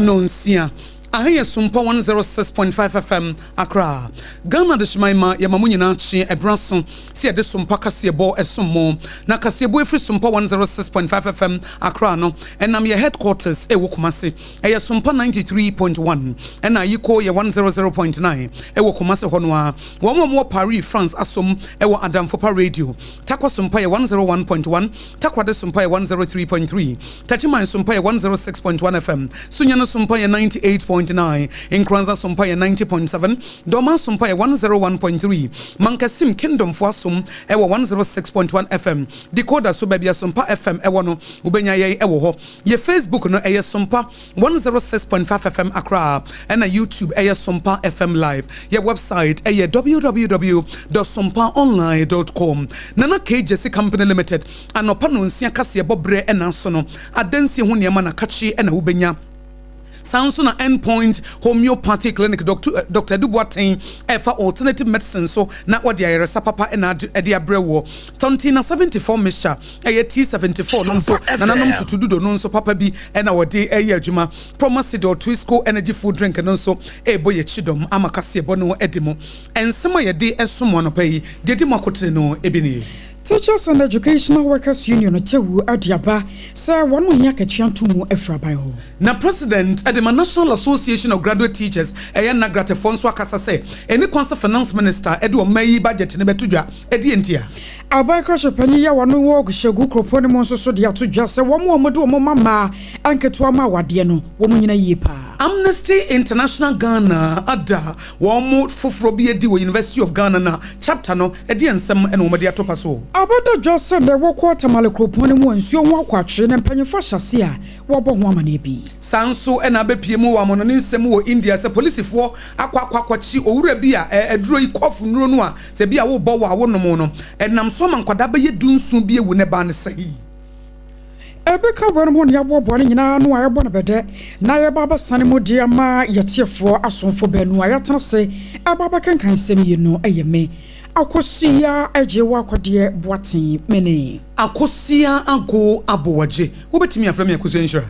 Nonsia. Aha yɛ Sompa 106.5 FM, Accra. Ghana Adehyeman ma yɛma mo nyinaa kye ɛberɛ aso sɛ yɛde Sompa kaseɛbɔ som mo. Na kaseɛbɔ ɛfiri Sompa 106.5 FM, Accra no, ɛnam yɛ headquarters ɛwɔ Kumasi. Ɛyɛ Sompa 93.1 ɛna Ayiko yɛ 100.9 ɛwɔ Kumasi hɔ no ara. Wɔn a wɔwɔ Paris, France asom ɛwɔ Adamfopa Radio. Tarkwa Sompa yɛ 101.1, Takoradi Sompa yɛ 103.3, Techiman Sompa yɛ 106.1 FM, Sunyani Sompa yɛ 98.9, Nkoranza Sompa yɛ 90.7, Dormaa Sompa yɛ 101.3, Mankasim Kingdomfoɔ asom wɔ 106.1 FM, Decoder so baabi a Sompa FM wɔ no wobɛnya yɛn wɔ hɔ. Yɛ Facebook no ɛyɛ Sompa 106.5 FM Accra ɛna YouTube ɛyɛ Sompa FM Live. Yɛ website ɛyɛ www dot sompaonline dot com. Nana K Gyasi Company Limited anɔpa nonsia kaseɛbɔ berɛ ɛna aso no adansie ho nneɛma na kakye ɛna wobɛnya. Saa nso na End Point Homeopathy Clinic Dɔkta Adu Boateng ɛrefa alternative medicine so na wɔde ayaresa papa na ɛde abrɛ woɔ. Tɔntina 74 mixture ɛyɛ T74 no nso nananom tutu dudo no nso papa bi na wɔde ɛreyɛ adwuma. Promasidor Twisco Energy Food Drink no nso ɛrebɔ yɛn kyidɔm ama kaseɛbɔ no adi mu. Nsɛm a yɛde resom mo anɔpa yi, deɛ ɛdi mu akotene no bi nie. Teachers and Educational Workers Union tewu de aba sɛ wɔn nnye akatua ntomu afiri aban hɔ. Na President de ma National Association of Graduate Teachers, ɛyɛ NAGRAT foɔ nso akasa sɛ ɛnni kwan sɛ Finance Minister de ɔman yi budget no bɛto dwa, ɛdeɛn ntia? Aban krahyɛ panyin yi a wɔne wɔ Gushegu kuropɔn no mu nso so de ato dwa sɛ wɔn a wɔde wɔn mma mmaa nketewa ma awadeɛ no, wɔn nyina yie paa. Amnesty International Ghana ada wɔn foforɔ bi adi wɔ University of Ghana na chapter no ɛdeɛn nsɛm na wɔde ato pa so? Abɛda dwa sɛ nnɛ wɔkɔ Tamale kuropɔn no mu a nsuo ho akwakyere na mpanyinfoɔ ahyɛ aseɛ a wɔrebɔ ho amaneɛ bi. Saa nso na abɛpue mu wɔ amanɔne nsɛm mu wɔ India sɛ polisifoɔ akɔ akɔ akɔkye owura bi a aduro yi kɔf nnuro no a sɛ bi a wobɔ wɔ a wonom no ɛnam so ama nkwadaa bɛyɛ dunson bi awu na ɛbaa no sɛn? Ɛbɛka weinom ho na yɛaboaboa ne nyinaa ano a yɛbɔ no bɛdɛ na yɛba abɛsane mu de ama yɛtiefoɔ asomfo baanu a yɛatena ase ɛba abɛkenkan nsɛm yi no yɛ me Akosua Agyewa Akɔdeɛ Boateng mene. Akosua Ago Aboagye. Wobɛtumi afrɛ me Akosua Nhyira.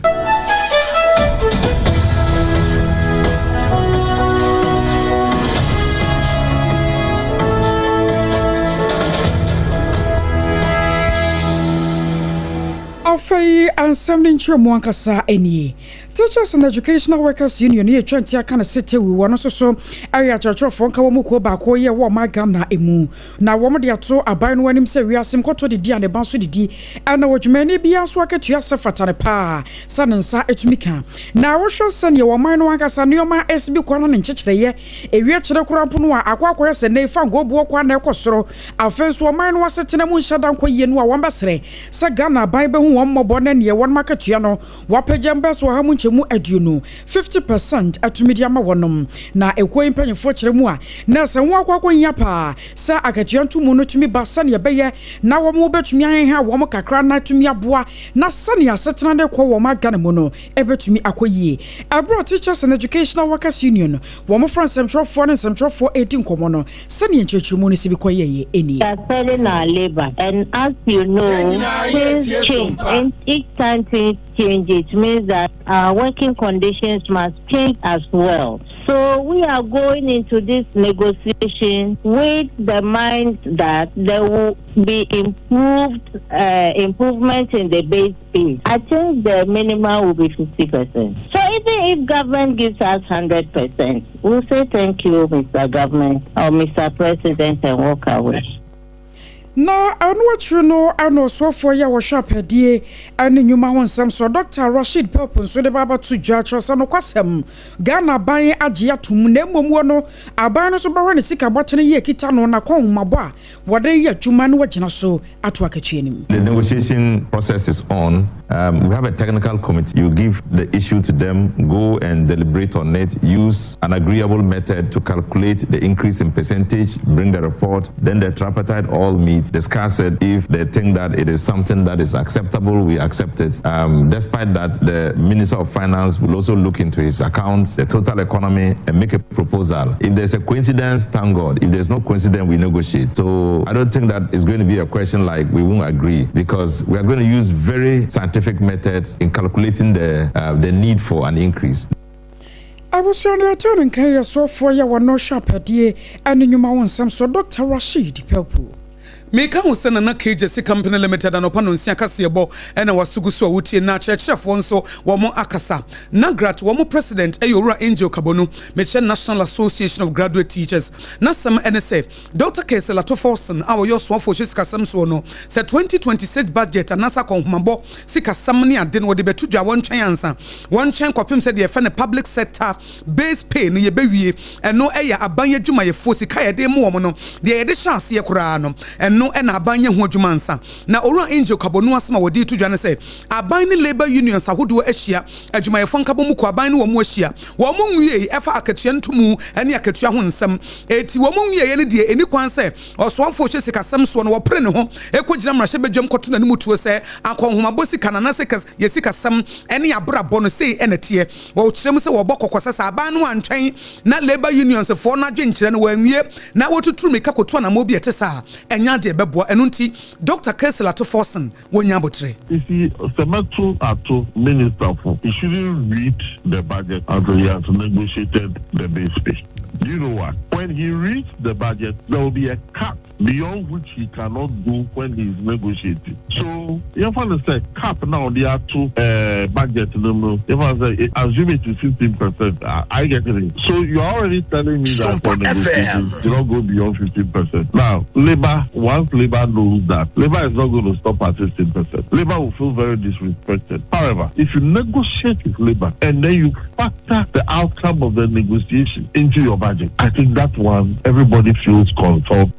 Afei nsɛm no nkyerɛmu ankasa nie. Teachers and Educational Workers Union yɛ twa nti aka no sɛ TEWU, wɔn nso so yɛ akyerɛkyerɛfoɔ nka wɔn kuo baako yɛ wɔ ɔman Ghana mu. Na wɔn de ato aban no anim sɛ wiase nkɔtɔ didi a ne ba nso didi na odwumayɛni biara nso akatua sɛ fata no paa sɛ ne nsa tumi ka. Na wohwɛ sɛdeɛ ɔman no ankasa nneɛma si bi kɔ na ne nkyekyereeɛ ɛwie kyere koraa mpo no a akɔ akɔyɛ sɛ nnɛ yi fangoo boɔ kɔ a na ɛkɔ soro. Afei nso ɔman no asetena mu nhyɛ da nkɔ yie no a wɔbɛsrɛ sɛ Ghana aban bɛhu wɔn mmɔbɔ na neɛ wɔnom akatua no wɔapagya mu bɛyɛ sɛ ɔha mu nkyɛmu aduonu, 50%, atumi de ama wɔnom. Na ekuo yi mpanyinfoɔ kyerɛ mu a na sɛ ho akɔ akɔhia paa sɛ akatua ntomu no tumi ba sɛdeɛ ɛbɛyɛ na wɔn bɛtumi aheha wɔn kakra na atumi aboa na sɛdeɛ asetena no rekɔ wɔ ɔman Ghana mu no ɛbɛtumi akɔ yie. Ɛberɛ a Teachers and Educational Workers Union wɔn fra nsɛmtwerɛfoɔ ne nsɛmtwerɛfoɔ redi nkɔmmɔ no, sɛdeɛ nkyerɛkyerɛmu no si bi kɔyɛeɛ nie. We are selling our labour and as you know things change and each time things change it means that our working conditions must change as well. So we are going into this negotiation with the mind that there will be improved uh, improvement in the base pay. I think the minimum will be 50%. So even if government gives us 100%, we'll say thank you, Mr. Government or Mr. President, and walk away. Na ɛno akyiri no na ɔsoafoɔ yi a wɔhwɛ apɛdie ne nnwuma ho nsɛm soɔ, Dɔkta Rashid Pelp nso de ba abɛto dwa kyerɛ sɛ nokwasɛm Ghana aban agye atom na mmom wɔ no aban no nso bɛhwɛ ne sika bɔtene yi a ɛkita no n'akɔnhomabɔ a wɔde reyɛ adwuma no agyina so ato akatua no mu. The negotiation process is on. Um, we have a technical committee. You give the issue to them, go and deliberate on it, use an agreeable method to calculate the increase in percentage, bring the report, then the tripartite all meet, discuss it. If they think that it is something that is acceptable, we accept it. Um, despite that, the Minister of Finance will also look into his accounts, the total economy, and make a proposal. If there's a coincidence, thank God. If there's no coincidence, we negotiate. So I don't think that it's going to be a question like we won't agree because we are going to use very scientific methods in calculating the, uh, the need for an increase. Abusua no yɛtee no nka yɛ soɔfoɔ yɛ wɔ no hwɛ apɛdeɛ ɛne nwuma wo nsɛm so Doctor Rasheed Pelpuo. Meka wo sɛ Nana K Gyasi Company Limited anɔpa nonsia kaseɛbɔ na waso gu so a wotie na akyerɛkyerɛfoɔ nso wɔn akasa. NAGRAT wɔn President yɛ Owura Angel Kabonu, mekyɛ National Association of Graduate Teachers. N'asɛm ne sɛ Dɔkta Cassiel Ato Forson a ɔyɛ ɔsoafoɔ ɔhwɛ sikasɛm soɔ no sɛ 2026 budget anaasɛ akɔnhomabɔ sikasɛm ne ade no wɔde bɛto dwa wɔntwɛn ansa wɔntwɛn kɔpem sɛ deɛ yɛfrɛ no public sector base pay no yɛbɛwie ɛno yɛ aban adwumayɛfoɔ sika a yɛde rema wɔn no deɛ yɛde hyɛ aseɛ koraa no ɛno na aban nyɛ ho adwuma ansa na Owura Angel Kabonu asɛm a wɔde reto dwa ne sɛ aban ne labour unions ahodoɔ ahyia adwumayɛfoɔ nkabom kuo aban ne wɔn ahyia wɔn nwiei ɛfa akatua ntomu ne akatua ho nsɛm eti wɔn nwieɛ no deɛ ɛni kwan sɛ ɔsoafoɔ hyɛ sikasɛm soɔ no wɔpere ne ho kɔgyina mmarahyɛbadwam kɔto n'anim tuo sɛ akɔnhomabɔ sika no anaasɛ yɛ sikasɛm ne abrabɔ no sei na ɛteɛ. Wɔkyerɛ mu sɛ wɔbɔ kɔkɔ sɛ sɛ aban no antwɛn na labour unions foɔ no adwenkyerɛ no wɔanwie na wɔtuturu mmirika kɔtu anammɔn bi a ɛte saa a, ɛnyɛ adeɛ a ɛbɛboa. Ɛno nti Dɔkta Cassiel Ato Forson wɔnya aboterɛ. You see, sɛ mɛto ato minister fo, he shouldn't read the budget until he has negotiated the base pay. Do you know why? When he reads the budget, there will be a cap beyond which he cannot go when he is negotiating. So, yɛmfa no sɛ cap na ɔde ato eh, budget no mu no, yɛmfa no sɛ assume it is 15%. Are you getting it? So, you are already telling me that for negotiations, you not go beyond 15%. Now, labor, once labor knows that, labor is not going to stop at 15%. Labor will feel very disrespected. However, if you negotiate with labor and then you factor the outcome of the negotiation into your budget, I think that one, everybody feels consulted.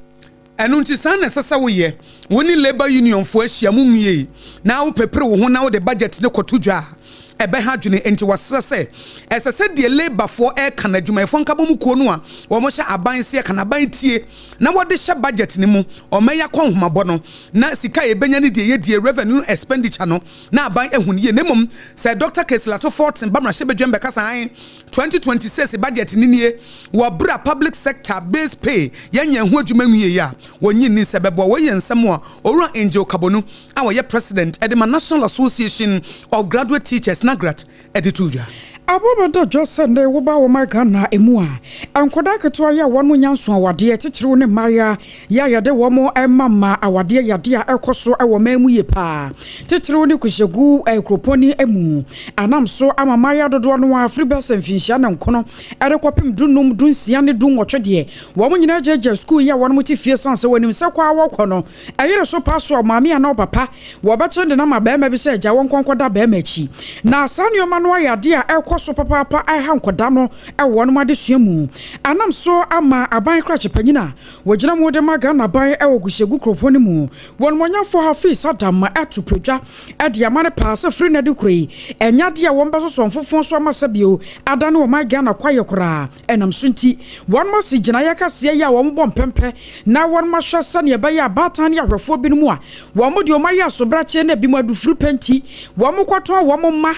Ɛno nti saa na ɛsɛ sɛ woyɛ, wo ne labour unionfoɔ ahyia, monwiei na wopepere wo ho na wode budget no kɔto dwa a, ɛbɛha adwene. Enti wɔasrɛ sɛ ɛsɛ sɛ deɛ labourfoɔ reka no, adwumayɛfoɔ nkabom kuo no a wɔhyɛ aban seɛ ka no, aban tie na wɔde hyɛ budget no mu, ɔman yi akɔnhomabɔ no, na sika a yɛbɛnya ne deɛ yɛdie, revenue expenditure no, na aban ahu no yie. Na mmom sɛ Dɔkta Cassiel Ato Forson ba mmarahyɛbadwam bɛka sɛ ae, 2026 budget no nie, wɔ bere a public sector base pay yɛnyɛɛ ho adwuma nwiei a, wonnye nni sɛ ɛbɛboa. Wei yɛ nsɛm a Owura Angel Kabonu a ɔyɛ President de ma National Association of Graduate Teachers, NAGRAT, de too dwa. Aboa bɛda dwa sɛ nnɛ woba wɔman Ghana mu a, nkwadaa ketewa yi a wɔn nya nso awadeɛ, titiriw ne mmayewa yi a yɛde wɔn ma ma awadeɛ yadeɛ a ɛkɔ so wɔ man mu yie paa, titiriw ne Kuhyegu kuropɔn yi mu. Anam so ama mmayewa dodoɔ no ara firi bɛsɛ mfinhyia ne nkono de kɔpem dunum, dunsia ne dunwɔtwe deɛ, wɔn nyinaa gyaagyaa sukuu yi a wɔn te fie sane sɛ wɔnim sɛ kɔ a wɔkɔ no ɛyere so pa so a maame anaa ɔpapa wɔbɛkyere de no ama barima bi sɛ agya wɔnkɔ nkɔda barima akyi. Na saa nneɛma no ayɛ adeɛ a ɛrekɔ so papaapa ɛha nkwadaa no wɔ wɔn adesua mu. Anam so ama aban krakye panyin a wɔgyina mu de ma Ghana aban wɔ Gushegu kuropɔn no mu, wɔnumɔnyamfoɔ Hafiz Adam ato pradwa de ama no paa sɛ firi nnɛ de koro yi ɛnyɛ adeɛ a wɔbɛsosɔ mfofo so ama sɛbio adane ɔman Ghana kwaeɛ koraa. Ɛnam so nti wɔn asi gyinaeɛ kɛseɛ yi a wɔbɔ mpɛmpɛ na wɔn ahwɛ sɛdeɛ ɛbɛyɛ a abaatan ne ahwɛfoɔ binom a wɔn deɛ wɔn ayɛ asobrakyeɛ na ebinom adufuru pɛ nti wɔn kɔtɔn wɔn mma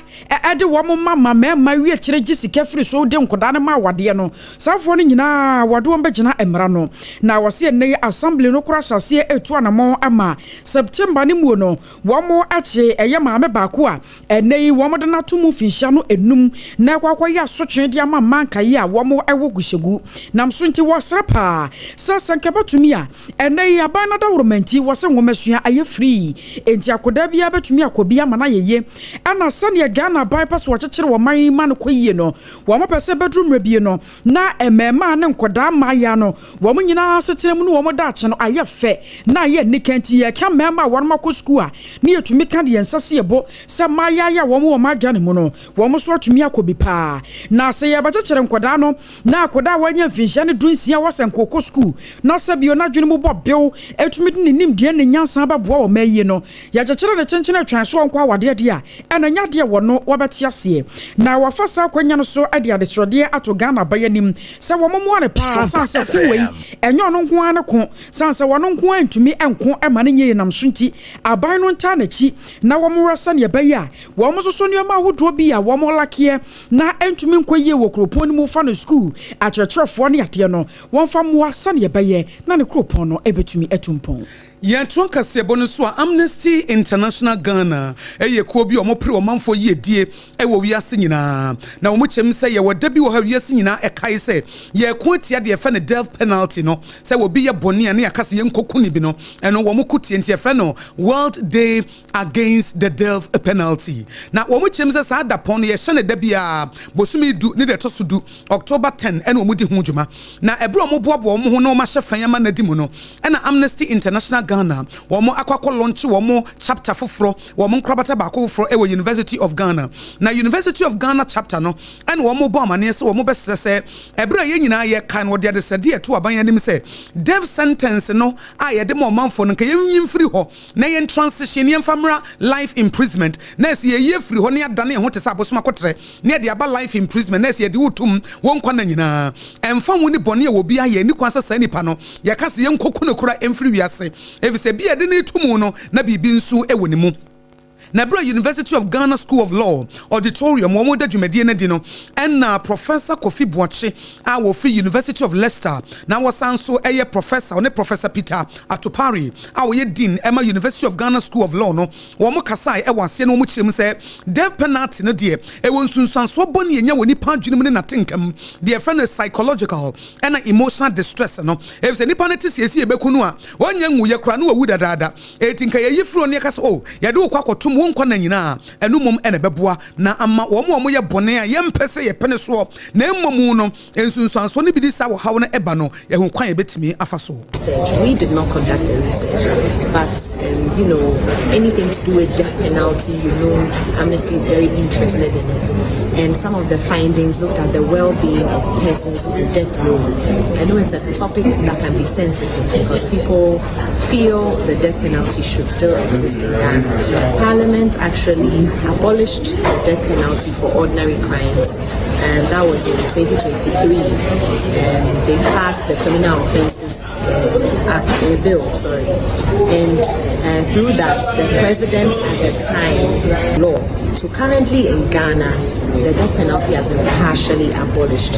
de wɔn mma ma mmarima wie akyire gye sika firi so de nkwadaa no ma awadeɛ no. Saa foɔ no nyinaa wɔde wɔn bɛgyina mmara no. Na wɔse ɛnnɛ yi assembly no koraa hyɛ aseɛ retu anamɔn ama September no muo no wɔn akye ɛyɛ maame baako a ɛnnɛ yi wɔn de no ato mu mfinhyia no nnum na ɛkɔ akɔyɛ asotwe de ama mmaa nkaeɛ a wɔn wɔ Gushegu nam so nti wɔsrɛ paa sɛ sɛ nka ɛbɛtumi a ɛnnɛ yi aban no adaworoma nti wɔse nwomasua ayɛ free enti akodaa biara bɛtumi akɔ bi ama no ayɛ yie ɛna sɛdeɛ Ghana aban pɛ sɛ wɔkyekyere ɔman yi ma no kɔ yie no Wɔpɛ sɛ bɛduru mmerɛ bi no, na mmarimaa ne nkwadaa mmaayaa no, wɔn nyinaa asetena mu ne wɔn daakye no ayɛ fɛ na ayɛ anika. Enti yɛka mmarima a wɔnom akɔ sukuu a, ne yɛtumi ka de yɛn nsa si yɛn bo sɛ mmaayaa yi a wɔn wɔ Madyan mu no, wɔn nso atumi akɔ bi paa. Na sɛ yɛrebɛkyekyere nkwadaa no, na akwadaa a wanya mfinhyia ne dunsia wɔ sɛ nka ɔkɔ sukuu, na sɛ bio n'adwene mu bɔ bew, ɛtumi de ne nimdeɛ ne ne nyansa bɛboa wɔn ayie no, yɛkyekyere no kyenkyene atwan so ɔnkɔ awadeɛ deɛ a, Ɛna nyɛ adeɛ wɔ no wɔbɛte aseɛ. Na wafa saa akwanya no so de adesrɛdeɛ ato Ghana aban anim sɛ wɔn mmoa no paa sane sɛ ko wei ɛnyɛ ɔno nko ara ne ko sane sɛ ɔno nko ara ntumi nko ma no nyɛ yie nam so nti aban no ntaa n'akyi na wɔn wura sɛdeɛ ɛbɛyɛ a wɔn soso nneɛma ahodoɔ bi a wɔn lakeɛ na ɛntumi nkɔ yie wɔ kuropɔn no mu fa no sukuu akyerɛkyerɛfoɔ ne adeɛ no wɔmfa mmoa sɛdeɛ ɛbɛyɛ na ne kuropɔn no bɛtumi atu mpɔn. Yɛtoa kaseɛbɔ no so a, Amnesty International Ghana yɛ kuo bi a wɔpere ɔmanfoɔ yiedie wɔ wiase nyinaa. Na wɔn kyɛm sɛ yɛwɔ da bi wɔ ha wiase nyinaa ɛkae sɛ yɛreko atia deɛ yɛfrɛ no death penalty no, sɛ obi yɛ bɔne a na yɛaka sɛ yɛnkɔku no bi no, ɛno wɔn ko tia nti yɛfrɛ no World Day Against the Death Penalty. Na wɔn kyɛm sɛ saa dapɔn no yɛhyɛ no da biara bosome du ne deɛ ɛtɔ so du, October 10, ɛna wɔn di ho dwuma. Na ɛberɛ a wɔboaboa wɔn ho na wɔahyɛ fã ama no adi mu no, ɛna Amnesty International Ghana wɔn akɔ akɔ launche wɔn chapter foforɔ, wɔn nkorabata baako foforɔ wɔ University of Ghana. Na University of Ghana chapter no ɛna wɔn rebɔ amaneɛ sɛ wɔn bɛsrɛ sɛ ɛberɛ a yɛn nyinaa yɛkae no wɔde adesrɛdeɛ reto aban anim sɛ death sentence no a yɛde ma ɔmanfoɔ no nka yɛnyi mfiri hɔ na yɛn transition yɛmfa mmra life imprisonment na ɛsɛ yɛyi afiri hɔ na yɛadane yɛn ho te sɛ abosom akoterɛ na yɛde aba life imprisonment na ɛsɛ yɛde wo tom wo nkwa nna nyinaa ɛmfa ho ne bɔne a obi ayɛ ɛnni kwan sɛ saa nipa no yɛka sɛ yɛnkɔku no koraa mfiri wiase efisɛ ebia yɛde no reto mu no na biribi nso wɔ ne mu. Na berɛ a University of Ghana School of Law Auditorium wɔreda dwumadie no adi no, ɛna Professor Kofi Boakye a ɔfiri University of Leicester na ɔsan nso yɛ Professor, ɔne Professor Peter Atopare a ɔyɛ Dean ma University of Ghana School of Law no, wɔn kasaeɛ wɔ aseɛ na wɔn kyerɛ mu sɛ death penalty no deɛ ɛwɔ nsunsuansoɔ bɔne ɛnya wɔ nipa adwene mu ne n'atenka mu, deɛ yɛfrɛ no psychological ɛna emotional distress no, ɛfiri sɛ nipa no te siesie yɛbɛku no a ɔnnya nwuiɛ koraa na wawu dadaada. Enti nka yɛyi firi hɔ na yɛka sɛ, 'O, yɛde wo kɔ akɔtom wo nkwa nna nyinaa a, ɛno mmom na ɛbɛboa na ama wɔn a wɔyɛ bɔne a yɛmpɛ sɛ yɛpene soɔ, na mmom no, nsunsuansoɔ no bi de saa ɔhaw no ba no, yɛahu kwan a yɛbɛtumi afa so. Research. We did not conduct the research, but um, you know, anything to do with death penalty, you know, Amnesty is very interested in it. And some of the findings looked at the well-being of persons on death row. I know it's a topic that can be sensitive because people feel the death penalty should still exist in Ghana. Parliament actually abolished the death penalty for ordinary crimes, and that was in 2023. And they passed the Criminal Offences Act, a bill, sorry. And through that, the president at the time law. So currently in Ghana, the death penalty has been partially abolished.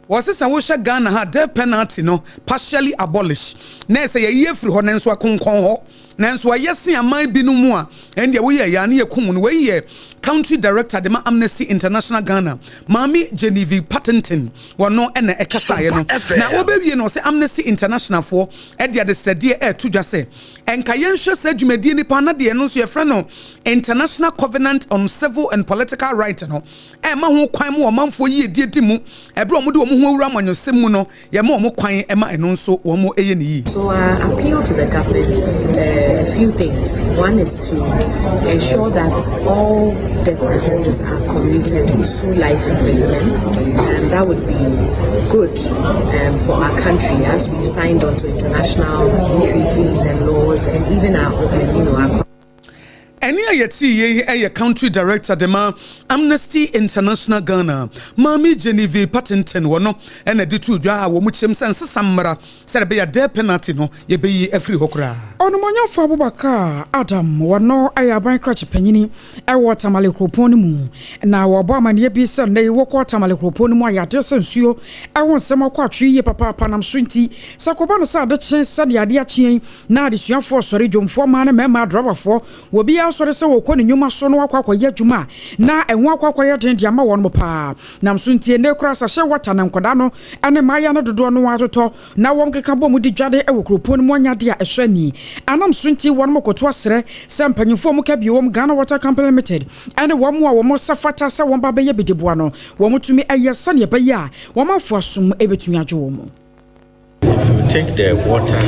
Wɔse sɛ wohyɛ Ghana ha death penalty no partially abolish na ɛsɛ yɛyi afiri hɔ nanso ɛkonkɔn hɔ nanso ɛyɛ sen aman binom mu a ɛndeɛ woyɛ yɛ a ne yɛkum no. Wei yɛ Country Director de ma Amnesty International Ghana Maame Genevieve Partington wɔno na ɛkasaeɛ no na wɔbɛwie no ɔsɛ Amnesty International foɔ de adesrɛdeɛ ɛreto dwa sɛ ɛnka yɛnhwɛ saa dwumadie no paa na deɛ ɛno nso yɛfrɛ no International Covenant on Civil and Political Right no ɛmma ho kwan ma ɔmanfoɔ yiedie di mu ɛberɛ a wɔde wɔn ho awura amanyɔsɛm mu no, yɛma wɔn kwan ma ɛno nso wɔyɛ no yie. So I appeal to the government uh, a few things. One is to ensure that all death sentences are commuted to life imprisonment. Um, that would be good um, for our country as we've signed on to international treaties and laws and even our, um, you know, our Ɛnne a yɛtee yi yɛ Country Director de ma Amnesty International Ghana, Maame Genevieve Partington, wɔno na ɛde too dwa a wɔn kyerɛm sɛ nsesa mmara sɛdeɛ ɛbɛyɛ a death penalty no yɛbɛyi afiri hɔ koraa. Ɔnumonyamfo Abubakar Adam, wɔno yɛ aban krakye panyini wɔ Tamale kuropɔn no mu, na wɔbɔ amaneɛ bi sɛ nnɛ yi wokɔ Tamale kuropɔn no mu a yadeɛ sɛ nsuo ho nsɛm akɔ atwe yie papaapa nam so nti sɛ kɔba no sɛ ade kye sɛdeɛ adeɛ akyeɛ yi na adesuafoɔ sɔre, dwomfoɔ mmaa ne mmarima, adrabafoɔ, obiara sɔre sɛ ɔrekɔ ne nnwuma so na wakɔ akɔyɛ adwuma a na ɛho akɔ akɔyɛ den de ama wɔn paa. Nam so nti ɛnnɛ koraa sachet water na nkwadaa no ne mmayewa no dodoɔ no ara totɔ na wɔkeka bɔ mu di dwade wɔ kuropɔn no mu anya adeɛ a ɛsɔ ani. Anam so nti wɔn kɔto asrɛ sɛ mpanyinfoɔ a wɔka bi wɔ mu, Ghana Water Company Limited ne wɔn a wɔn nsa fata sɛ wɔn ba bɛyɛ bi de boa no, wɔtumi yɛ sɛdeɛ ɛbɛyɛ a wɔn manfoɔ asom bɛtumi adwo wɔn. If you take the water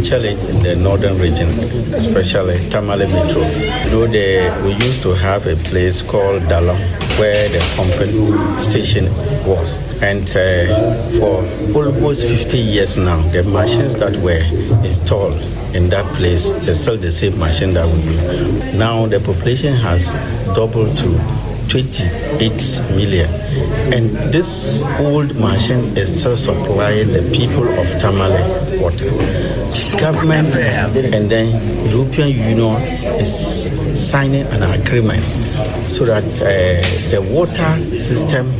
challenge in the northern region, especially Tamale Metro, you know, we used to have a place called Dalong where the pumping station was. And for almost 50 years now, the machines that were installed in that place is still the same machine that we use. Now the population has doubled to 28 million. And this old machine is still supplying the people of Tamale water. Government and then European Union is signing an agreement so that the water system,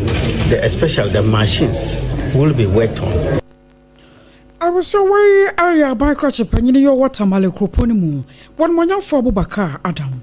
the, especially the machines, will be worked on. Abusua wei ayɛ aban krakye panyin yi ɔwɔ Tamale kuropɔn no mu, Wɔnmɔnyamfo Abubakar Adam.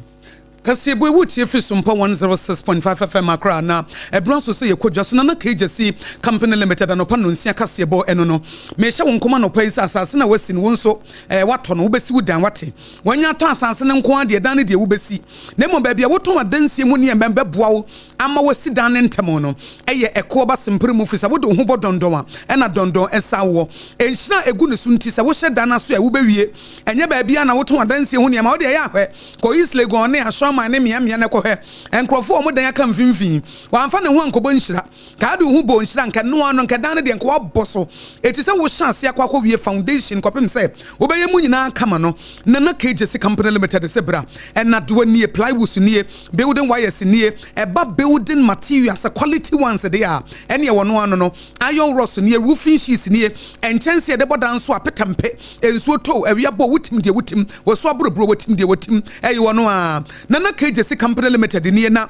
Kaseɛbɔ yi wotie firi Sompa 106.5 FM Accra na ɛberɛ nso sɛ yɛkɔ dwa so Nana Kegyesi Company Limited anɔpa nnɔnsia kaseɛbɔ ɛno no mehyɛ wo nkɔm anɔpa yi sɛ asase no a woasi no wo nso eh, woatɔ no wobɛsi wo dan wate wanya atɔ asase no nko ara deɛ dan no deɛ wobɛsi na mmom baabi a wotɔn adansie mu nneɛma bɛboa wo ama woasi dan no ntɛm no yɛ ɛkoɔ ba sempere mu, firi sɛ wode wo ho bɔ dɔndɔn a, ɛna dɔndɔn san woɔ. Nhyira a ɛgu ne so nti, sɛ wohyɛ dan no ase a, wobɛwie. Ɛnyɛ baabiara na wotɔn adansie ho nneɛma. Wo deɛ, yɛ ahwɛ. Kɔ East Legon ne Ashaiman ne mmeammea na kɔhwɛ nkurɔfoɔ a wɔn dan aka mfimfini. Wamfa ne ho ankɔbɔ nhyira. Ka wode wo ho bɔɔ nhyira a, nka ɛno ara no, nka dan no deɛ, nka woabɔ so. Enti sɛ wohyɛ aseɛ akɔ akɔwie foundation kɔpem sɛ wobɛyɛ mu nyinaa kama no, Nana Kegyesi Company Limited se bra. Nnadewa nie, plywoods nie, Building wires nie, ɛba building materials quality ones deɛ a, ɛneɛ wɔno ano no, iron rods nie, roofing sheets nie, nkyɛnse a yɛde bɔ dan nso a, petampe, nsuo tɔ o, awia bɔ o, wotim deɛ wotim, wɔso aborɔburo, wɔtim deɛ wɔtim, ɛyɛ wɔno ara. Nana Kegyesi Company Limited nie na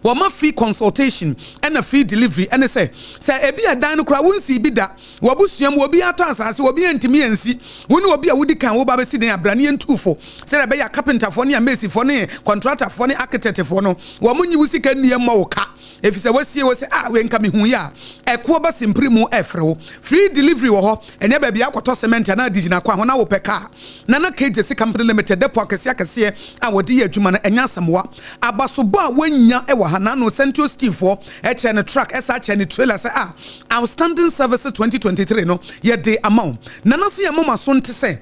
wɔma free consultation ɛna free delivery, ɛne sɛ, sɛ ebia dan no koraa wonsii bi da, W'abusua mu, obiara tɔ asase, obiara ntumi ansi. Wo ne obi a wodi kan woreba abɛsi dan a, bra na yɛntu fo sɛdeɛ ɛbɛyɛ a kapentafoɔ ne ameesifoɔ ne kɔntratafoɔ ne aketɛtefoɔ no, wɔnnye wo sika nni mmɔ wo ka, ɛfiri sɛ wɔasie wo sɛ, Ah, wei nka mehuiɛ a. Ɛkoɔ ba simpire mu refrɛ wo. Free delivery wɔ hɔ, ɛnyɛ baabi a wokɔtɔ cement anaa de gyina kwan ho na wopɛ kaa. Nana Kegyesi Company Limited depot akɛseɛ akɛseɛ a wɔde yɛ adwuma no, ɛnyɛ asɛmmoa. Abasobɔ a wɔanya wɔ ha, Nano Sentio Steel foɔ kyɛɛ no truck, ɛsan kyɛɛ no trailer sɛ, Ah, Outstanding Services 2023 no yɛde ama wo. Nana se yɛmmɔ mo aso nte sɛ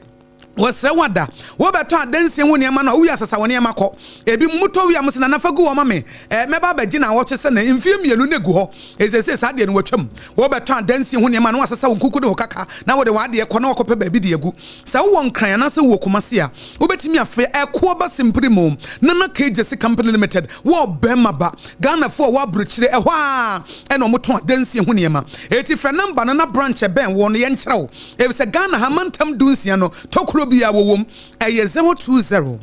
wɔsrɛ wo ada wobɛtɔ adansie ho nneɛma no a wowie asesa wo nneɛma kɔ. Ebi mo motɔ wie a mo se Nana fa gu hɔ ma me eh, mɛba abɛgye naawɔtwe sɛ na mfie mmienu na egu hɔ. Esese saa deɛ no watwam. Wobɛtɔ adansie ho nneɛma na wasesa wo nkuku ne wo kaka na wode w'adeɛ kɔ na wakɔpɛ baabi de agu. Sɛ wowɔ Nkran anaasɛ wowɔ Kumasi a, wobɛtumi afrɛ Ɛkoɔ Ba Simpiri mu Nana K Gyasi Company Limited wɔ Ɔbɛrima Ba. Ghanafoɔ a ɛwɔ aburokyire ɛhɔ ara ɛna wɔtɔn adansie ho nneɛma. Enti frɛ number no na branch ɛbɛn woɔ no yɛnkyerɛ wo. Efisɛ Ghana ha mantam dunsia no tokuro biara wɔwom. Ɛyɛ 020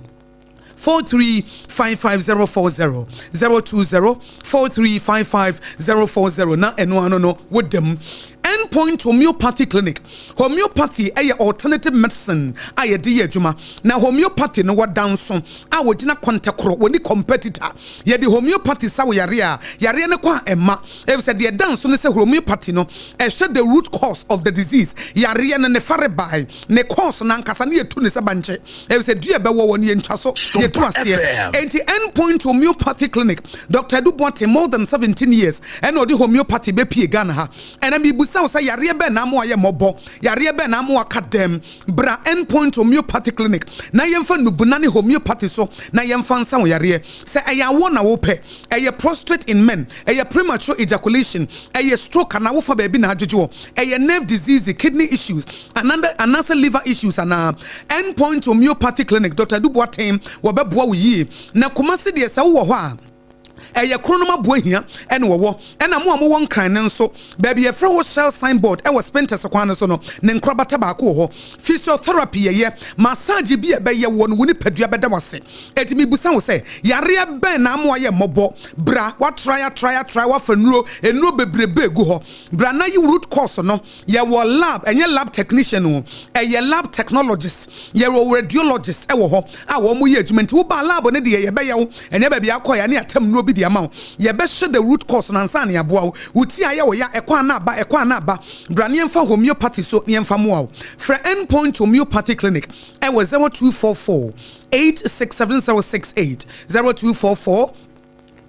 4355040, 020 4355040 na ɛno ano no woda mu. End Point Homeopathy Clinic, Homeopathy yɛ alternative medicine a yɛde yɛ adwuma. Na homeopathy no wɔda nso a wɔgyina kɔntɛkorɔ, wɔnni competitor. Yɛde homeopathy sa wo yareɛ a, yareɛ no kɔ a ɛmma. Efisɛ deɛ ɛda nso ne sɛ homeopathy no ɛhwɛ the root cause of the disease, yareɛ no ne farebae, ne cause no ankasa ne yɛtu no sɛ bankye. Efisɛ dua ɛbɛwɔ wɔ no yɛntwa so, yɛtu aseɛ. Enti End Point Homeopathy Clinic, Doctor Adu Boateng more than 17 years ɛna ɔde homeopathy bɛpue Ghana ha. Ɛnɛ mebisa wo sɛ yareɛ bɛn na ama woayɛ mmɔbɔ? Yareɛ bɛn na ama woaka dɛm? Bra End Point Homeopathy Clinic na yɛmfa nnubona ne homeopathy so na yɛmfa nsa wo yareɛ. Sɛ ɛyɛ awoɔ na wopɛ, ɛyɛ prostrate in men, ɛyɛ premature ejaculation, ɛyɛ stroke anaa wofa baabi na adwodwo wo, ɛyɛ nerve disease, kidney issues, anaasɛ liver issues anaa, End Point Homeopathy Clinic, Doctor Adu Boateng wɔbɛboa wo yie. Na Kumasi deɛ sɛ wowɔ hɔ a, Ɛyɛ kronom aboa hia na wɔwɔ. Ɛna mo a mowɔ Nkran no nso, baabi a yɛfrɛ hɔ Shell sign board wɔ Spintex kwan no so no, ne nkorabata baako wɔ hɔ. Physiotherapy yɛyɛ, massage bi a ɛbɛyɛ woɔ no, wo nipadua bɛda wo ase. Enti mebisa wo sɛ, yareɛ bɛn na ama woayɛ mmɔbɔ? Bra, woatrae atrae atrae, woafa nnuro, nnuro bebrebe gu hɔ. Bra na yi root cause no. Yɛwɔ lab, ɛnyɛ lab technician o, ɛyɛ lab technologist, yɛwɔ radiologist wɔ hɔ a wɔn yɛ adwuma nti woba lab no deɛ yɛbɛyɛ wo, ɛnyɛ baabi a akɔ yɛ ne atam nnuro bi de ama wo, yɛbɛhwɛ the root cause no ansa na yɛaboa wo. Wo ti a ɛyɛ wo ya, ɛkɔ a na aba, ɛkɔ a na aba, bra na yɛmfa homeopathy so na yɛmfa mmoa wo. Frɛ End Point Homeopathy Clinic wɔ 0244 867068, 0244.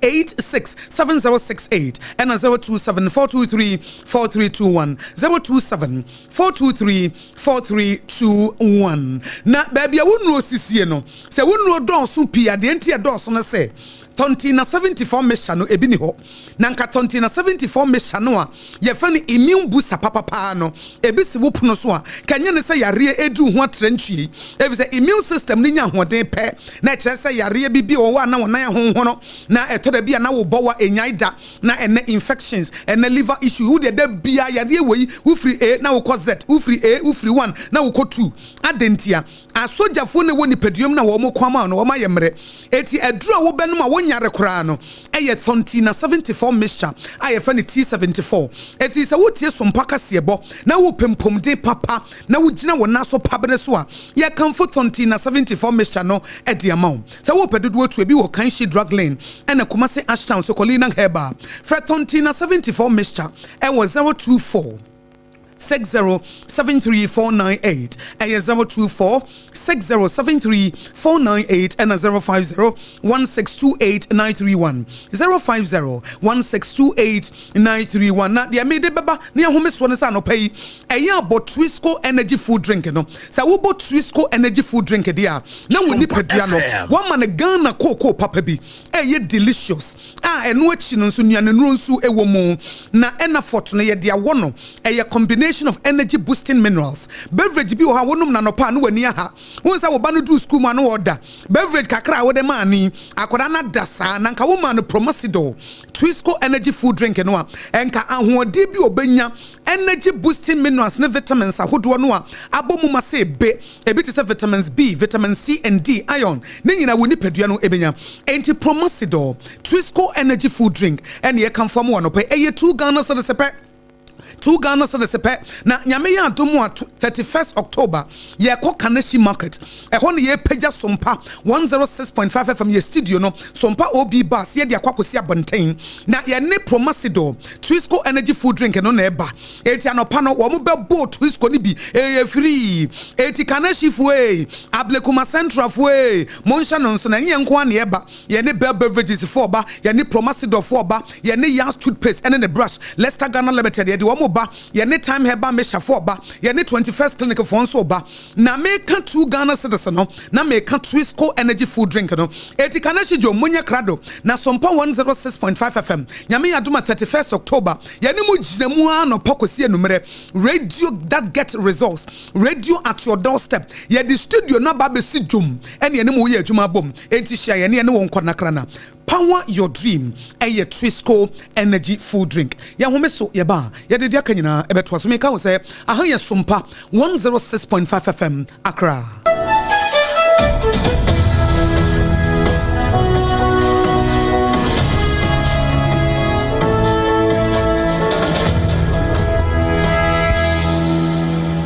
86 7068 ɛna 027 423 4321 027 423 4321 Na baabi a wo nnuro sisie no, sɛ wo nnuro dɔɔso pii a, deɛ nti ɛdɔɔso no sɛ tɔnti na 74 mixture no ebi ni hɔ. Na nka tɔnti na 74 mixture no a yɛfrɛ no immune booster papapaa no, ebi si wo pono so a, ka ɛnyɛ ne sɛ yareɛ ɛredi wo ho atrantwie, efisɛ immune system no nya ahoɔden pɛ, na ɛkyerɛ sɛ yareɛ bi bi wɔ hɔ a na wo nan ahonhono, na ɛtɔ da bi a na wo bɔ wa ɛnyae da, na ɛnɛ infections, ɛnɛ liver issue, wo deɛ da biara yareɛ wei, wofiri A na wokɔ Z, wofiri A, wofiri 1 na wokɔ 2. Adɛn ntia? Asogyafoɔ na ɛwɔ nipadua mu na wɔn ko ama wo no, wɔayɛ mmerɛ. Enti aduro a wobɛnom a wonyɛ. wonyare koraa no yɛ Thontina 74 mixture a yɛfrɛ no T74. Enti sɛ woretie Sompa kaseɛbɔ na worepɛ mpomden papa na wogyina wo nan so pabene so a, yɛkamfo Thontina 74 mixture no de ama wo. Sɛ worepɛ dodoɔ tu, ebi wɔ Kanshi Drug Lane ɛna Kumasi Ashtown Sokolina Herbal. Frɛ Thontina 74 mixture wɔ 024. 6073498 ɛyɛ 024 6073498 ɛna 050 1628931 050 1628931 na deɛ mede bɛba ne ahome soɔ no sɛ anɔpa yi ɛyɛ abɔ Twisco energy food drink no. Sɛ wobɔ Twisco energy food drink deɛ a, na wo nipadua no wama no Ghana kookoo papa bi. Ɛyɛ delicious a ɛno akyi no nso nnuanennuro nso wɔ mu. Na Enafort no yɛde awɔ no, ɛyɛ combination of energy boosting minerals. Beverage bi wɔ hɔ a wonom no anɔpa a na w'ani aha. Wohu sɛ wo ba no duru sukuu mu a na ɔreda. Beverage kakra a wode maa no yi, akwadaa no ada saa. Na nka womaa no Promasidor Twisco energy food drink no a, nka ahoɔden bi a ɔbɛnya, energy boosting minerals ne vitamins ahodoɔ no a abɔ mu ma sɛ ebe. Ebi te sɛ vitamins B, vitamin C and D, iron, ne nyinaa wo nipadua no benya. Enti Promasidor, Twisco Energy Food Drink ɛne yɛkamfo ama wo anɔpa yi. Ɛyɛ 2 Ghana cedis pɛ. 2 Ghana cedis pɛ. Na Nyame yɛ adom a, 31st October, yɛkɔ Kaneshie Market. Ɛhɔ na yɛrepagya Sompa 106.5 FM, yɛ studio no, Sompa OB Bus, yɛde akɔ akɔsi abɔnten. Na yɛne Promasidor, Twisco Energy Food Drink no na ɛba. Enti anɔpa no wɔn bɛ bɔɔ Twisco no bi, ɛyɛ free. Enti Kaneshie foɔ ee, Ablekuma Central foɔ ee, mo nhyɛ no nso na ɛnyɛ yɛn nko ara na yɛba. Yɛne Bell Beverages foɔ ba, yɛne Promasidor foɔ ba, yɛne Yas Toothpaste ɛne ne brush, Lester Ghana Limited yɛde wɔn ba, yɛne Time Herbal Mixture foɔ ba, yɛne 21st Clinic foɔ nso ba. Na meka 2 Ghana cedis no, na meka Twisco Energy Food Drink no. Enti Kaneshie dwom, monyɛ krado na Sompa 106.5 FM, Nyame yɛ adom a 31st October, Yɛne mo gyina mu ara anɔpa kɔsi anummerɛ. Radio that get results, radio at your doorstep. Yɛde studio no aba abɛsi dwom ɛne yɛne mo reyɛ adwuma abom. Enti hyia yɛne yɛne wo nkɔ nakrana. Power your dream ɛyɛ Twisco energy food drink. Yɛhome so yɛba a, yɛde deɛ aka nyinaa ɛbɛtoa so. Meka wo sɛ aha yɛ Sompa 106.5 FM Accra.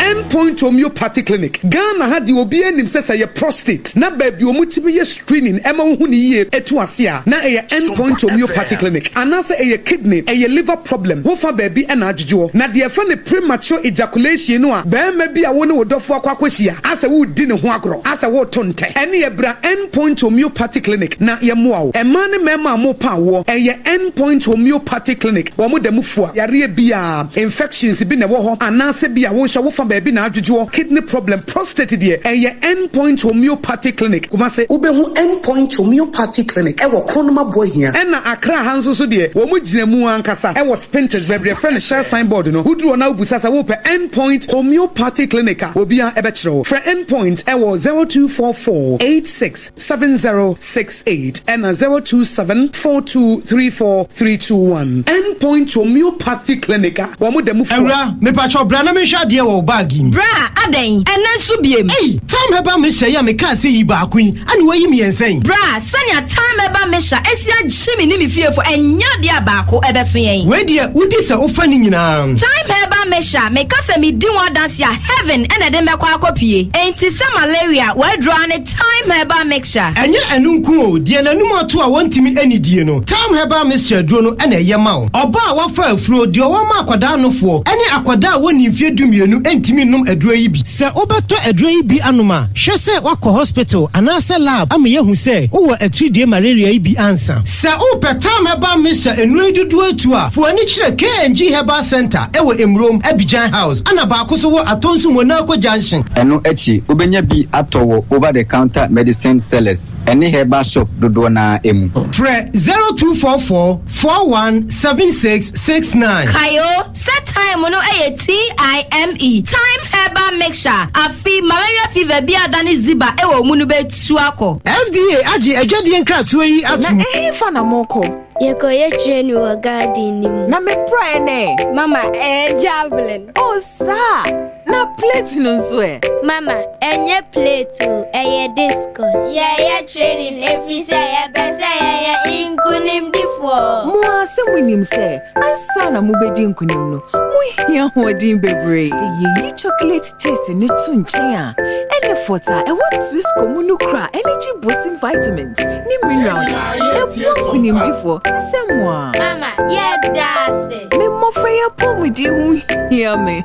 End Point Homeopathy Clinic, Ghana ha deɛ obiara nim sɛ sɛ ɛyɛ prostate na baabi a wɔtumi yɛ screening ɛma wohu no yie ɛtu ase a na ɛyɛ End Point Homeopathy Clinic anaasɛ ɛyɛ kidney, ɛyɛ liver problem, wofa baabi ɛna adwodwoɔ. Na deɛ yɛfrɛ no premature ejaculation no a barima bi a wo ne wo dɔfo akɔ akɔhyia asɛ woredi ne ho agorɔ, asɛ woreto ntɛ, ɛneɛ bra End Point Homeopathy Clinic na yɛmmoa wo. Mmaa ne mmarima a morepa awoɔ, ɛyɛ End Point Homeopathy Clinic, wɔn da mu fua yareɛ biara, infections bi na ɛwɔ hɔ anaasɛ bi a wo nso wofa baabi na adwodwoɔ, kidney problem, prostate deɛ, ɛyɛ End Point Homeopathy Clinic, Kumasi. Wobɛhu End Point Homeopathy Clinic wɔ Kronum Aboahia. Ɛna Accra ha nso so deɛ, wɔn gyina mu ankasa wɔ Spintex, baabi a yɛfrɛ no Shell sign board no. Woduru hɔ na wobisa sɛ worepɛ End Point Homeopathy Clinic a, obiara bɛkyerɛ wo. Frɛ End Point wɔ 0244 86 7068 ɛna 027 4234 321. End Point Homeopathy Clinic a wɔn da mu fua. Awura, mepakyɛw bra na menhwɛ adeɛ wɔ wo bag yi mu. Bra, adɛn? Ɛnnɛ nso biem? Ei! Tam Herbal Mixture yi a mekaa sɛ yi baako yi, ɛna woayi mmiɛnsa yi? Bra, sɛnea Time Herbal Mixture asi agye me ne me fiefo, ɛnyɛ adeɛ a baako ɛbɛso yɛn. Wei deɛ, wodi sɛ wofa ne nyinaa. Time Herbal Mixture, meka sɛ medi ho adanse a, heaven na ɛde me bɛkɔ akɔpue. Enti sɛ malaria, w'aduro ara ne Thyme Herbal Mixture. Ɛnyɛ ɛno nko o, deɛ n'anum ato a wɔntumi nnidie no, Thyme Herbal Mixture aduro no na ɛyɛ ma wo. Ɔbaa a wafa afuro, deɛ ɔwɔ ma akwadaa nofoɔ, ne akwadaa a wɔnnii mfeɛ dumienu ntumi nnom aduro yi bi. Sɛ wobɛtɔ aduro yi bi anom a, hwɛ sɛ woakɔ hospital anaasɛ lab ama yɛahu sɛ wowɔ atiridie malaria yi bi ansa. Sɛ wopɛ Thyme Herbal Mixture nnuro yi dodoɔ atu a, fa w'ani kyerɛ KNG Herbal Centre wɔ Emurom, Abidjan House, ɛna baako nso wɔ Atonsu Monaco Junction. Ɛno akyi, wobɛnya bi atɔ wɔ over-the-counter medicine sellers ne herbal shop dodoɔ no ara mu. Frɛ 0244 41 76 69. Kae o, sɛ thyme no yɛ TIME, Thyme Herbal Mixture, afe malaria fever bi a adane ziba wɔ wo mu no bɛtu akɔ. FDA agye adwadie nkratoɔ yi Na atom. ɛhefa na morekɔ? Yɛkɔyɛ training wɔ garden no mu. Na me praeɛ no ɛ? Mama, ɛyɛ javelin. Oh, saa! Na plate no nso ɛ? Mama, ɛnyɛ plate o, ɛyɛ discus. Yɛyɛ training ɛfiri sɛ yɛpɛ sɛ yɛyɛ nkonimdifoɔ. Mo ara sɛ monim sɛ ansa na mobɛdi nkonim no, mohia ahoɔden bebree. Sɛ yɛyi chocolate taste no to nkyɛn a, ɛne fɔt a ɛwɔ Twisco mu no kura energy boosting vitamins ne minerals a ɛboa nkonimdifoɔ te sɛ mo a. Mama, yɛda ase. Me mmɔfra yi apɔwmuden ho hia me.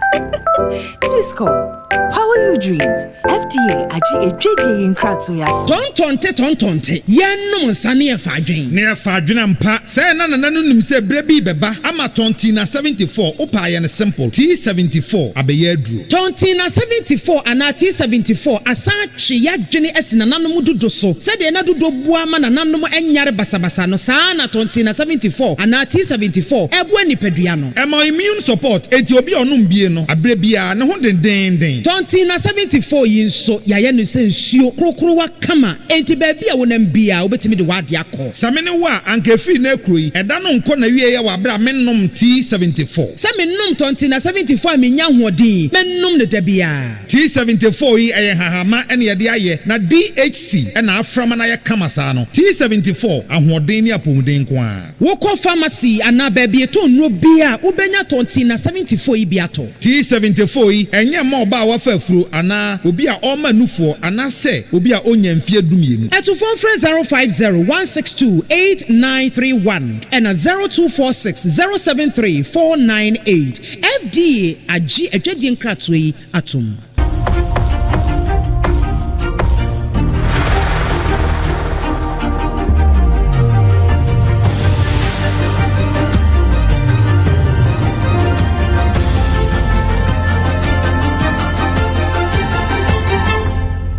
Twisco, power your dreams. FDA agye adwadie yi nkratoɔ yi atom. Tɔntɔnte tɔntɔnte, yɛnnom nsa ne yɛfa adwen. Ne yɛfa adwen ampa. Sɛɛ na nana no nim sɛ berɛ bi rebɛba ama Tɔntina 74, wopɛ a yɛ no simple, T74 abɛyɛ aduro. Tɔntina 74 anaa T74 asan atwe y'adwene asi nananom dudo so. Sɛdeɛ na dudo boa ma nananom nyare basabasa no, saa ara na Tɔntina 74 anaa T74 boa nipadua no. Ɛma immune support, enti obi a ɔnom bie no, aberɛ biara, ne ho dendeenden. Tɔntina 74 yi nso, yɛayɛ no sɛ nsuo korokorowa kama, enti baabi a wonam biara, wobɛtumi de w'adeɛ akɔ. Sɛ me ne wo a, anka ɛfiri nnɛ rekuro yi, ɛda no nkɔ n'awieɛ wɔ aberɛ a mennom T74. Sɛ menom Tɔntina 74 a mennya ahoɔden, mɛnom no da biara. T74 yi ɛyɛ nhahamma na yɛde ayɛ na DHC na afra ma no ayɛ kama saa no. T74, ahoɔden ne apɔmuden nko ara. Wokɔ pharmacy anaa baabi yɛtɔn nnuro biara a, wobɛnya Tɔntina 74 yi bi atɔ. T74 yi, ɛnyɛ mma ɔbaa a wafa afuro anaa obi a ɔrema nufoɔ anaasɛ obi a ɔnnya mfeɛ dumienu. Atufoɔ mfrɛ 050 162 8931 ɛna 0246 073 498. FDA agye adwadie nkratoɔ yi atom.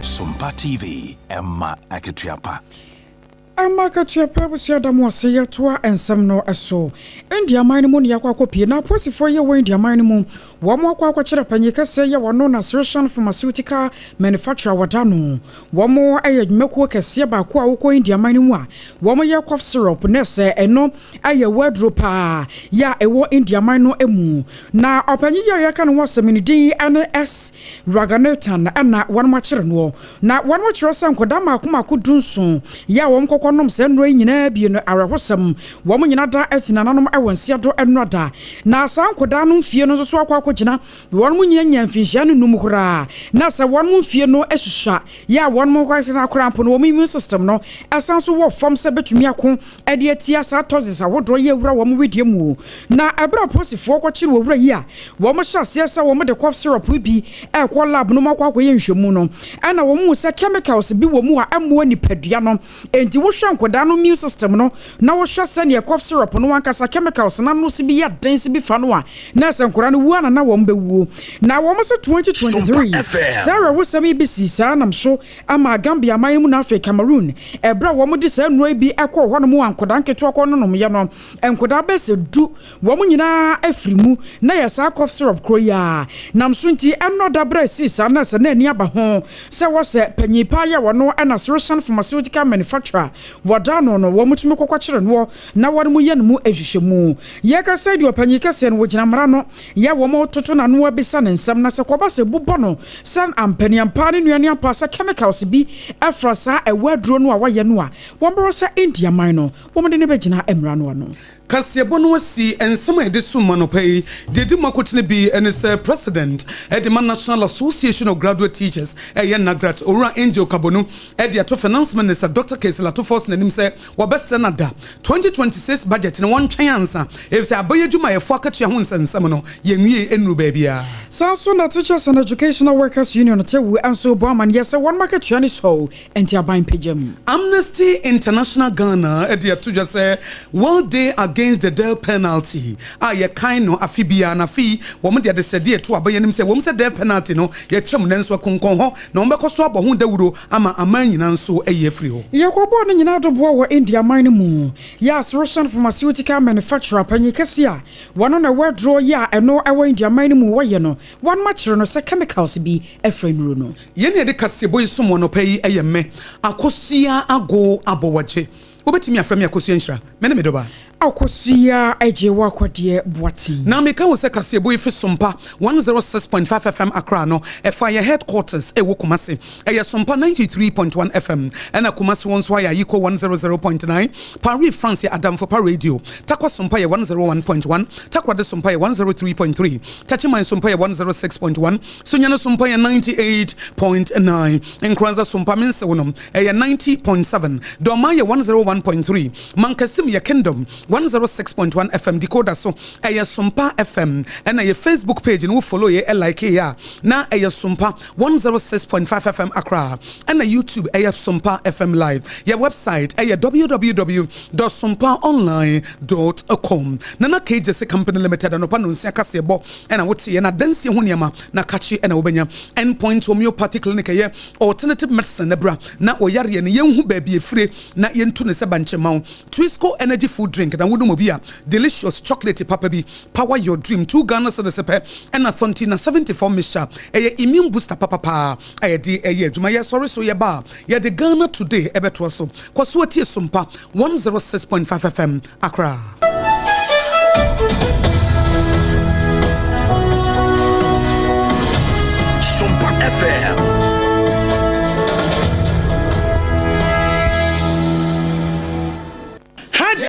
Sompa TV, ɛma akatua pa. Ama akatua pa abusua da mo ase yɛtoa nsɛm no so. India man no mu na yɛakɔ akɔpie na apolisifoɔ yɛ wɔ India man no mu wɔn akɔ akɔkyerɛ panyin kɛseɛ yɛ wɔno na Srishan Pharmaceutical Manufacturer wɔda no. Wɔn yɛ adwumakuo kɛseɛ baako a wokɔ India man no mu a wɔn yɛ cough syrup na sɛ ɛno yɛ wɔ aduro paa yɛ a ɛwɔ India man no mu. Na ɔpanyin yi a yɛka ne ho asɛm ne din ne S Raghunathan na wɔn akyere noɔ. Na wɔkyerɛ sɛ nkwadaa mmaako mmaako dunson yɛ a wɔkɔkɔ nom saa nnuro yi nyinaa bi no, awerɛhosɛm, wɔn nyinaa da ati nananom wɔ nseɛ do nnora da. Na saa nkwadaa no mfie no nso so akɔ akɔgyina wɔn nyina nya mfinhyia no num koraa. Na sɛ wɔn mfie no susua yɛ a wɔn ankasa koraa mpo no wɔn immune system no san so wɔ fam sɛ bɛtumi ako de atia saa toxins ahodoɔ yi awura wɔn wedeɛ mu. Na ɛberɛ a apolisifoɔ kɔkyere owura yi a wɔhyɛ aseɛ sɛ wɔde cough syrup yi bi rekɔ lab no mu akɔ akɔyɛ nhwɛmu no, ɛna wɔhu sɛ chemicals bi wɔ mu a ɛmmoa nipadua no. Enti wohwɛ nkwadaa no immune system no na wohwɛ sɛdeɛ cough syrup no ankasa chemicals no ano si bi yɛ den si bi fa no a, na ɛsɛ nkwadaa no wuo ana na wɔn bɛwuo. Na wɔn se 2023 saa awerɛhosɛm yi bɛsii saa nam so ama Gambia man no mu na afei Cameroon. Ɛberɛ a wɔde saa nnuro yi bi kɔɔ hɔnom a nkwadaa nketewa kɔ nonomyɛ no, nkwadaa bɛyɛ sɛ du, wɔn nyinaa afiri mu. Na ɛyɛ saa cough syrup korɔ yi ara nam so nti ɛnnɔ da berɛ a ɛsii saa na sɛ na ani aba ho sɛ wɔ sɛ panyin paa yi a wɔno na Sroshan Pharmaceutical Manufacturer wɔda ano no wɔtumi kɔkɔkyere noɔ na wɔn yɛ no mu nhwehwɛmu. Yɛkasa yi deɛ ɔpanyin kɛseɛ no wɔgyina mmara no yɛ wɔn toto n'ano abisa ne nsɛm na sɛ kɔba sɛ bu bɔ no sɛ ampaniampaa ne nua ne ampa sɛ chemicals bi fra saa ɛwɔ aduro no a wɔayɛ no a wɔn bɛwɔ sɛ India man no wɔn de no bɛgyina mmara no ano. Kaseɛbɔ no asi nsɛm a yɛde som anɔpa yi. Deɛ ɛdi mu akotene bi ne sɛ President de ma National Association of Graduate Teachers, ɛyɛ NAGRAT, Owura Angel Kabonu de ato Finance Minister Dɔkta Cassiel Ato Forson anim sɛ wɔbɛsrɛ no ada 2026 budget no wɔntwɛn ansa efisɛ aban adwumayɛfoɔ akatua ho nsɛnsɛm no yɛnwiei nnuru baabiara. Saa nso na Teachers and Educational Workers Union, TEWU, nso rebɔ amanneɛ sɛ wɔn akatua no sɔw nti aban mpagya mu. Amnesty International Ghana de ato dwa sɛ World Day Against the Death Penalty a yɛkae no afe biara no, afe yi wɔde adesrɛdeɛ reto aban anim sɛ ɛwom sɛ death penalty no yɛatwam nanso ɛkonkɔn hɔ na wɔbɛkɔ so abɔ ho dawuro ama aman nyinaa nso ayi afiri hɔ. Yɛkɔbɔɔ ne nyinaa doboa wɔ India man no mu. Yas Roshan Pharmaceutical Manufacturer panyin kɛse a wɔno na ɛwɔ aduro yi a ɛno ɛwɔ India man no mu wɔyɛ no, wɔnom akyere no sɛ chemicals bi fra nnuro no. Yɛn a yɛde kaseɛbɔ yi som wo anɔpa yi yɛ me, Akosua Ago Abɔwagye. Wobɛtumi afrɛ me Akosua Nhyira. Me ne me dɔba. Akosua agye wo akɔdeɛ Boateng. Na meka wo sɛ kaseɛbɔ yi fi Sompa 106.5 FM Accra no, ɛfa yɛn headquarters ɛwɔ Kumasi. Ɛyɛ Sompa 93.1 FM. Ɛna Kumasi hɔ nso ayɛ Ayiko 100.9, Paris France yɛ Adamfo Pa Radio, Tarkwa Sompa yɛ 101.1, Takoradi Sompa yɛ 103.3, Techiman Sompa yɛ 106.1, Sunyani Sompa yɛ 98.9, Nkoranza Sompa Mensew no ɛyɛ 90.7, Dormaa yɛ 101.3, Mankasim yɛ Kingdom 106.1 FM, Decoder so ɛyɛ Sompa FM, ɛna yɛ Facebook page no wo follow yɛ like yɛ a na ɛyɛ Sompa 106.5 FM Accra, ɛna YouTube ɛyɛ Sompa FM Live. Yɛ website ɛyɛ www dot sompaonline dot com. Nana K Gyasi Company Limited anɔpa nonsia kaseɛbɔ ɛna woteɛ na adansie ho nneɛma na kakye ɛna wobɛnya. Endpoint Homeopathy Clinic ɛyɛ alternative medicine na bra na ɔyareɛ no yɛnhu baabi ɛfire na yɛntu no sɛ bankye mma wo. Twisco Energy Food Drink na wonom obi a delicious chocolate papa bi power your dream 2 Ghana cedis pɛ ɛna Thontina 74 mixture ɛyɛ immune booster papa paa a yɛde ɛyɛ adwuma. Yɛsɔre so yɛba a yɛde Ghana Today ɛbɛtoa so. Kɔ so tie Sompa 106.5 FM Accra.